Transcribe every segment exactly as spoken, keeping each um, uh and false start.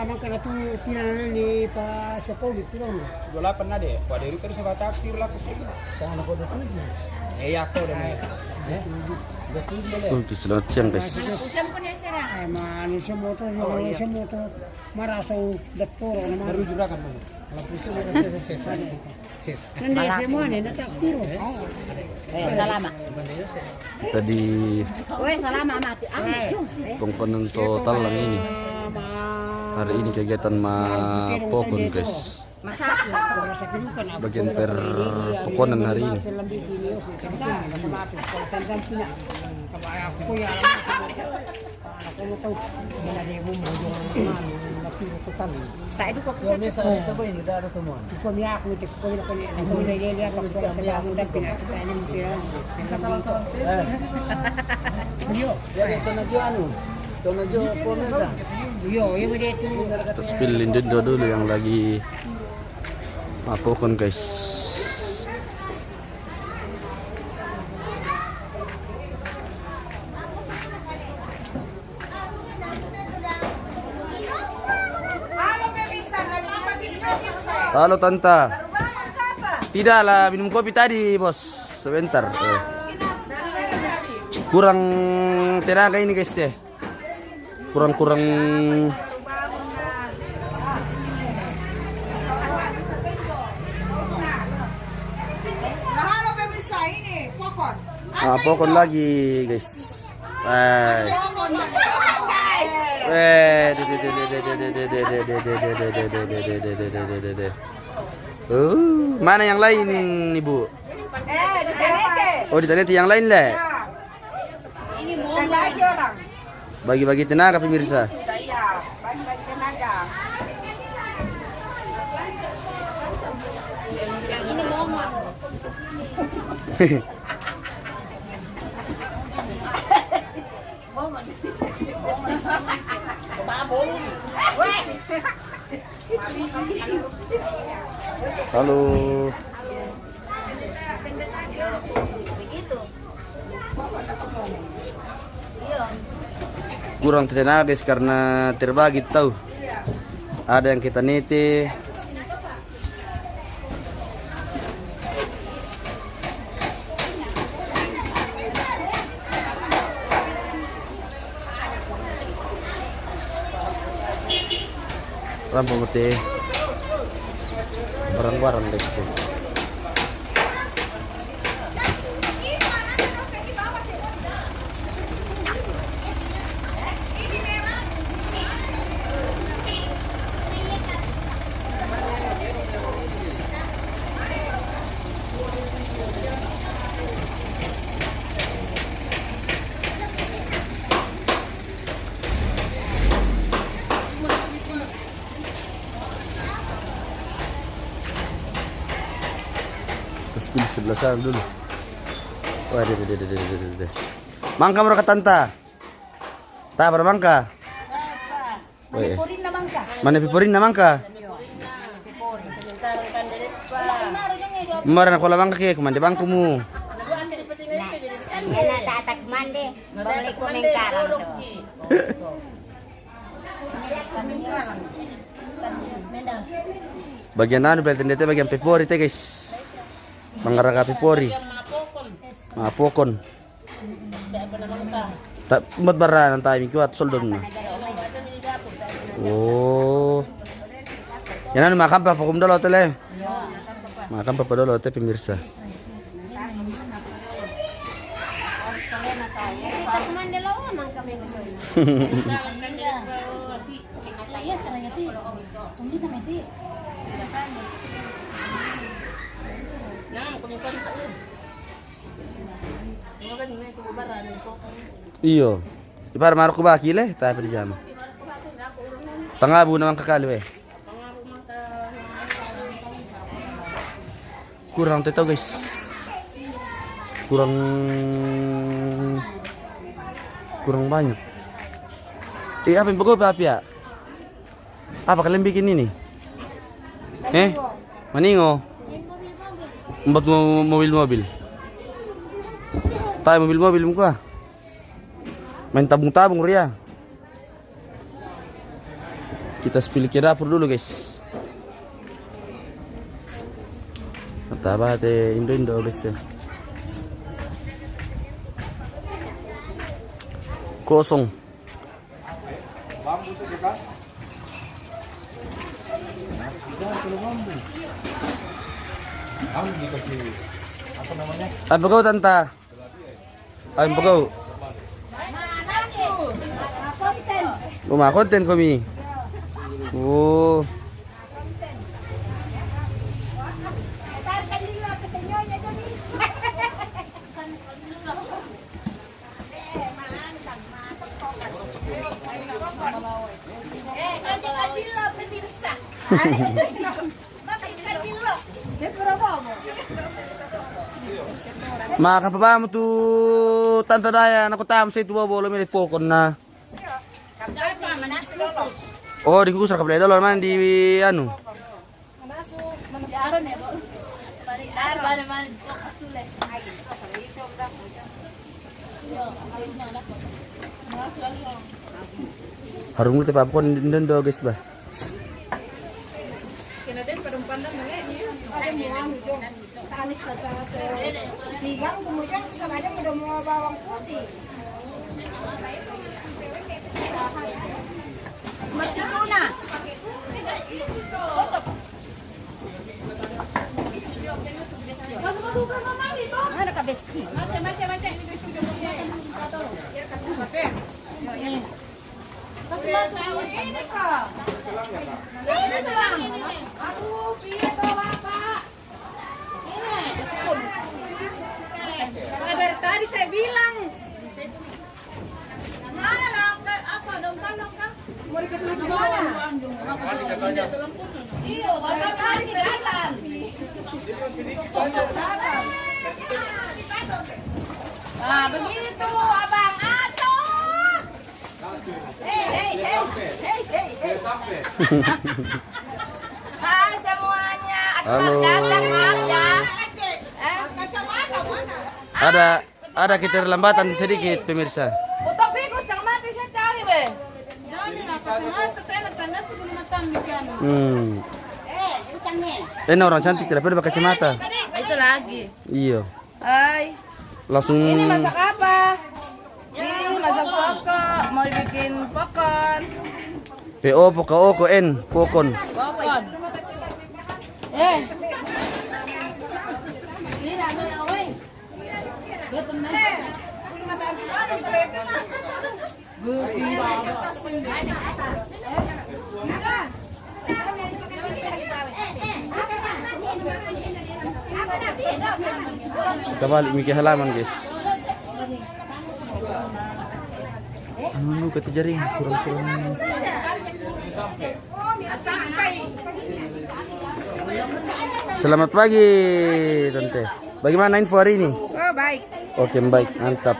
Mangka na tu pinangan ni pa sepuluh tu dong. Dua lapan na de. Pada itu terus apa takdir laku sih. Sama kau dua tujuh. Eh, ya kau dong. Eh? Dua tujuh le. Oke, selamat siang, guys. Usiam pun ya serang. Eh, manusia motor, manusia motor. Marasa doktor, baru juragan mana? Kalau pusing udah selesai. Nende semua nende tak tiru. Eh, salama. Kita di Weh, salama mati. Ah, cung. Eh, komponen total yang ini. Hari ini kegiatan ma pokon, guys. Masaki. Bagian per pokonan hari ini. Tak itu kok. Mesa itu boy, tidak ada semua. Bisa salam-salam. Eh. Yo. Ya, itu na jo anu. Itu na jo pemerintah. Yo, yo, itu. Kita spill Lindindo dulu yang lagi ma pokon, guys. Halo, Tanta. Tidak lah, minum kopi tadi, Bos. Sebentar. Eh. Kurang tenaga ini, guys, ya. Kurang-kurang. Nah, halo pemirsa, ini pokon. Ah, pokon lagi, guys. Eh. Eh, de, de, de. Uh, mana yang lain, Ibu? Eh, di Tanete. Oh, di Tanete yang lain, le? Ya. Ini mau bagi orang. Bagi-bagi tenaga, pemirsa. Iya, bagi-bagi tenaga. Yang ini mau. Halo. Kurang tenaga, guys, karena terbagi tahu. Ada yang ke Tanete. Rampung te barang-barang, guys. Kita spill sebelah sana dulu. Wah, deh, deh, deh, deh, deh, deh, deh. Mangka mo ra ka Tanta? Ta, bara mangka? Weh. Mane porinna mangka? Mane pi porinna mangka? Mara na kola mangka ke, kumande bangkumu. Nah, ena tatak mande, balik ko mengkarang to. Bagian anu, bel tendete bagian pepori te, guys. Mangaraga pepori. Ma pokon. Ta, mbat bara nan ta mi kuat soldom na. Oh. Yana nu makan pa pakum dolo tele. Makan pa dolo te, pemirsa. Iyo. Ipar marok ku baki le, tapi di jama. Tangabu na mangka kali we. Kurang te tau, guys. Kurang, kurang banyak. Eh, apa yang pegawai apa ya? Apa kalian bikin ini? Eh? Maningo? Mbat mo-, mobil-mobil. Tai mobil-mobil muka. Main tabung-tabung ria. Kita spill ke dapur dulu, guys. Martabak te indo-indo, guys, ya. Kosong. Apa kau, Tanta? Apa kau? Rumah konten kami. Oh. Makan papamu tu Tanta Daya, naku tamu saya tu bawa bolo milik pokok na. Oh, dikukus raka bela dolo man di anu. Harung lu tepa pokok ndon do, guys, bah. Tanis atau sigang, kemudian sama ada udah mau bawang putih. Mati tuna. Mana kabes? Kasih masuk ini, Kak. Ini, Bang. Aduh, piye, Bapak? Nah, dari tadi saya bilang. Mana dong, Kak? Apa dong, kan, dong, kan? Mau dikasih masuk mana? Iya, warna tadi kelihatan. Nah, begitu, Abang. Aduh. Hei, hei, hei. Hei, hei, hei. Hai semuanya, aku baru datang, maaf ya. Eh? Ada, ada keterlambatan sedikit, pemirsa. Foto bagus, yang mati saya cari, weh. Jangan lah, kacamata, tena, tena tuh guna mata, bikin. Hmm. Eh, orang cantik tidak perlu pakai kacamata. Itu lagi. Iya. Hai. Langsung. Ini masak apa? Ini masak pokok, mau bikin pokon. P O pokok, O ko N, pokon. Pokon. Eh. Ini namanya, woi. Betul, nah. Kita balik mi ke halaman, guys. Anu, kata jaring, kurang-kurang. Selamat pagi, Tante. Bagaimana info hari ini? Oh, baik. Oke, baik, mantap.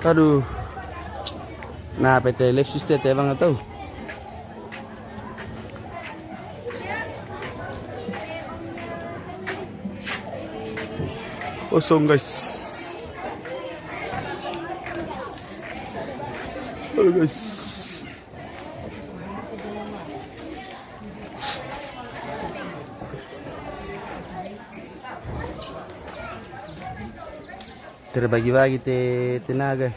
Aduh. Nah, P T Live System te bang atau? Kosong, guys. Halo, guys. Terbagi-bagi te tenaga.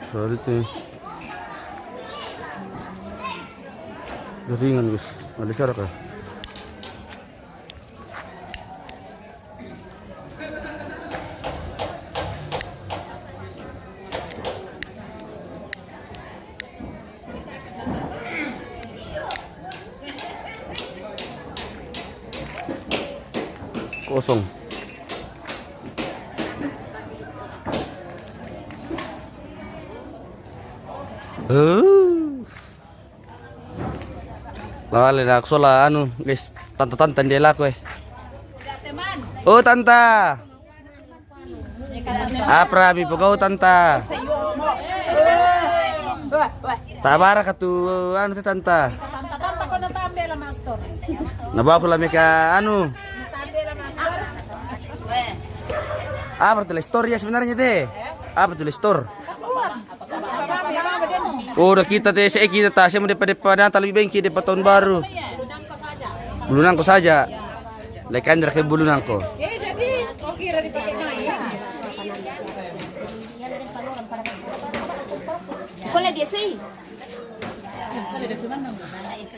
Soalnya itu jaringan, guys. Ada syarat, ya? Kosong. Eh. Lale na aku sola anu, guys. Tanta-tanta dia laku, eh. Oh, tanta. Apra mi pogau, tanta? Tabara ka tu anu te, tanta? Na baku la meka anu. Apa tu le store ya sebenarnya te? Apa tu le store? Oh, udah kita te, se kita ta, saya mau depa-depa Natal lebih bengki depa tahun baru. Bulunangko saja. Lekan ke bulunangko. Kole dia sih.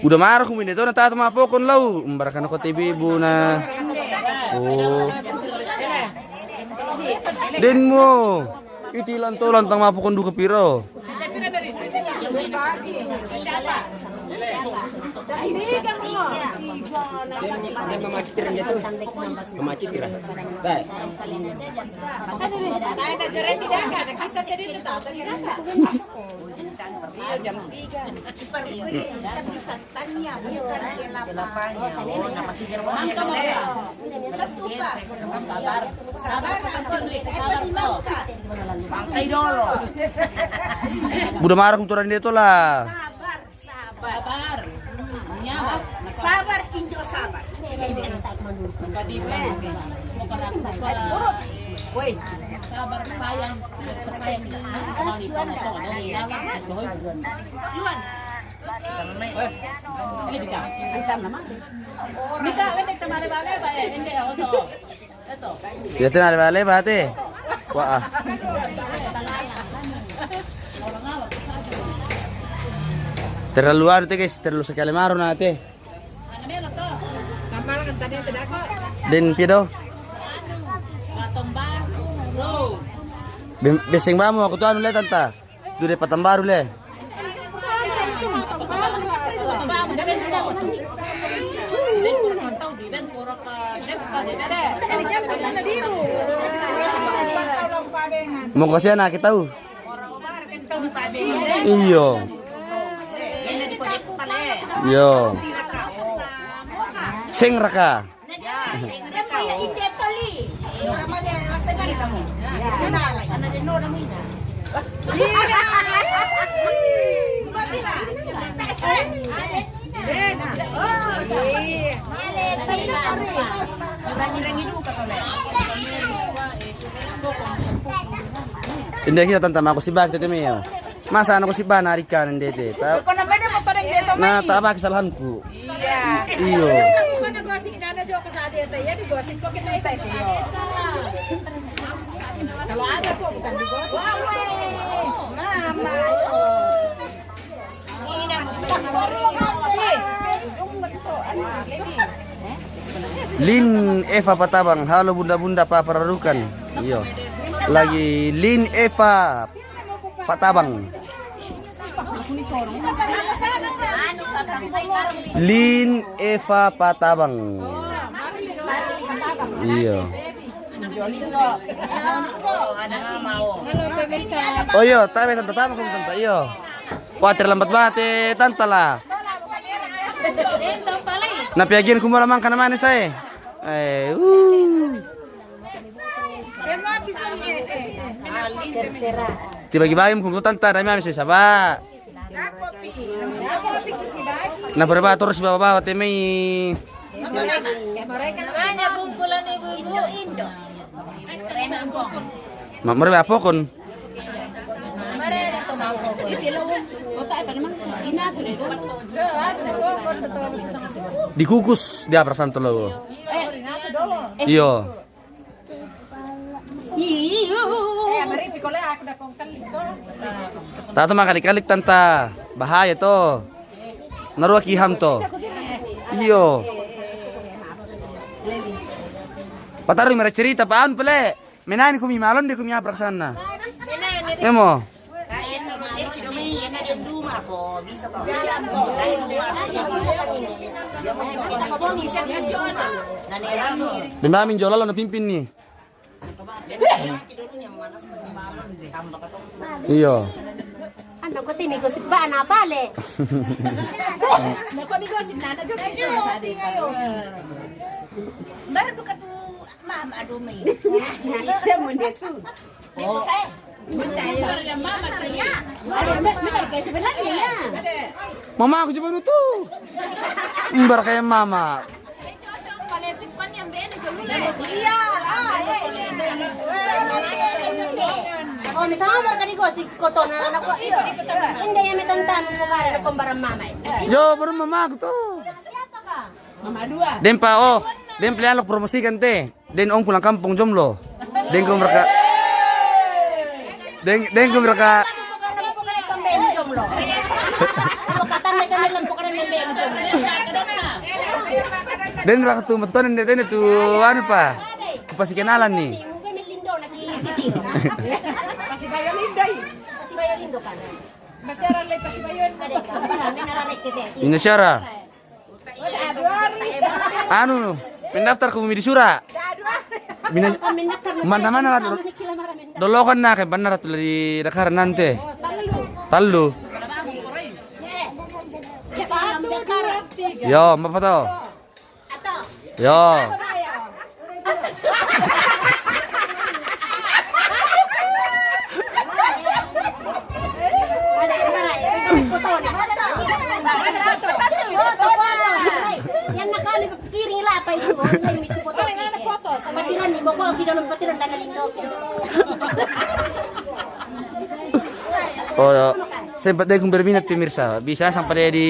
Udah marah kumine to na tata mapokon lau. Mbarakan ko T V bu na. Oh. Den mo. Iti lanto lantang mapokon duka piro. Dia memacitir dia tuh. Memacitir. Dah. Ada joret tidak ada. Kita jadi tetap. Iya, jam tiga. Kita bisa tanya, bukan ke lapanya. Oh, nama si Jerman. Satu, Pak. Sabar. Sabar, Pak. Bangkai dulu. Buda marah untuk dia tu lah. Sabar, sabar. Sabar. Sabar, Injo, sabar. Woi, sabar sayang. Sayang. Juan. Ini dikau. Antam nama? Nika, wende tamare bale ba, eh, ende, oto. Eto. Ya, te na leba-leba te. Wah. Terlalu anu te, guys, terlalu sekali maru na te. Den pido. Be-, beseng bamu aku tu anu le, tanta. Tu de Patambaru le. Mo kasihan na kita u. Iyo. Iyo. Seng raka. Dia maya inde toli. Iya, maya rasa bari kamu. Iya. Kenal. Ana de no namanya. Iya. Batira. Tak sen. Oh, iya. Ngirangi duka kau. Inde kita tanta mako sibak tete meo. Masa ana ko sibak na rika inde te. Ta-, ko namanya motor yang dia na tabaki salahanku. Iya. Iyo. Bukan gosip, nana joko sadeta, ya digosip kok kita ikut ke sadeta. Kalau ada kok bukan digosip. Mama. Lin Eva Patabang, halo bunda-bunda papararukan. Iyo. Lagi Lin Eva Patabang. Lin Eva Patabang. Iyo. Oh iyo, tabe tanta, tabe tanta, iyo. Wah, terlambat banget, eh, tanta lah. Na piagian kumala mangkana manis, eh. Eh, uh. Tibagi-bagi mo tanta, dami ami saba. Na berapa terus bawa-bawa temi. Hanya kumpulan ibu-ibu. Ma, mereka apa kon? Dikukus dia perasaan telo. Iyo. Iyo. Tata ma kalik-kalik tanta. Bahaya to. Narua ki ham to. Iyo. Pataru mera cerita pa anu pele. Menani kumi malon de kumi aprak sana. Emo. Bimba min jolalo na pimpin ni. Iyo. Anda ko tini gosip bana pale. Na ko mi gosip nana joki sama sadi. Baru buka tu mama aduh mai. Dia mau dia tu. Oh. Dia mau saya. Ada, ada, ada, sebenarnya ya. Mama aku cuma tu. Mbar kayak mama. Oh, misalnya mereka di gosip kotoran anak gua. Indah ya metan tamu kemarin aku bareng mama. Yo, bareng mama aku tuh. Siapa kak? Mama dua. Dempa oh, dempa lian lo promosikan te. Den ong pulang kampung jomlo. Den ko mereka. Den den ko mereka. Den raka tu matutunan den tu anu pa. Kupasi kenalan ni. Indonesia. Anu, mendaftar ku bumi di sura. Mina, mana mana ratu? Dolokan na ke benar ratu dari Dakar nanti. Tallu. Yo, apa tau? Yo. Yang nakali piring lah apa itu? Online itu foto. Patiran ni boko kita dalam patiran dan lindo. Oh ya, sempat deh berminat pemirsa, bisa sampai deh di.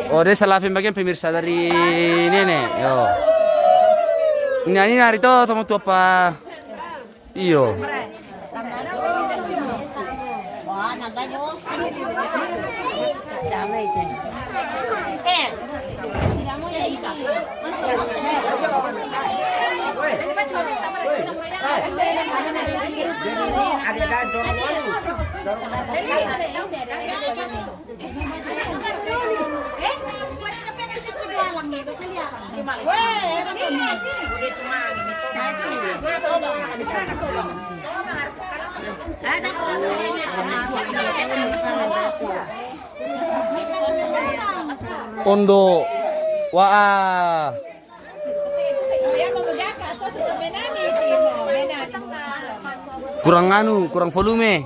Oh, dia salah pembagian pemirsa dari nenek. Yo. Ini ini hari itu teman tua apa? Iyo. Ondo waa. Kurang anu, kurang volume.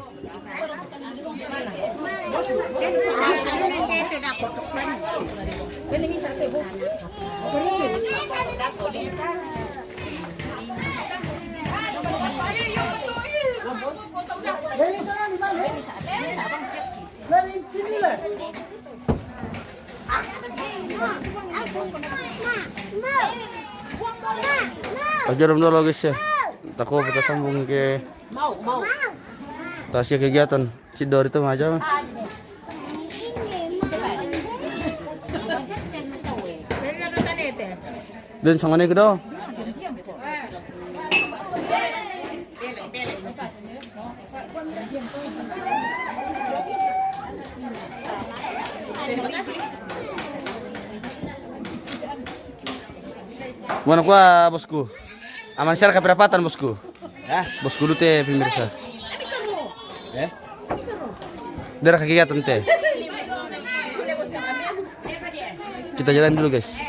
Ajaran dulu guys ya. Tako kita sambung ke tasya kegiatan. Cidor itu aja. Dan sangane kedo. Mana kuah bosku? Aman syar kapirapatan bosku. Hah? Bosku dute pemirsa. Eh? Dera kegiatan te. Kita jalan dulu, guys.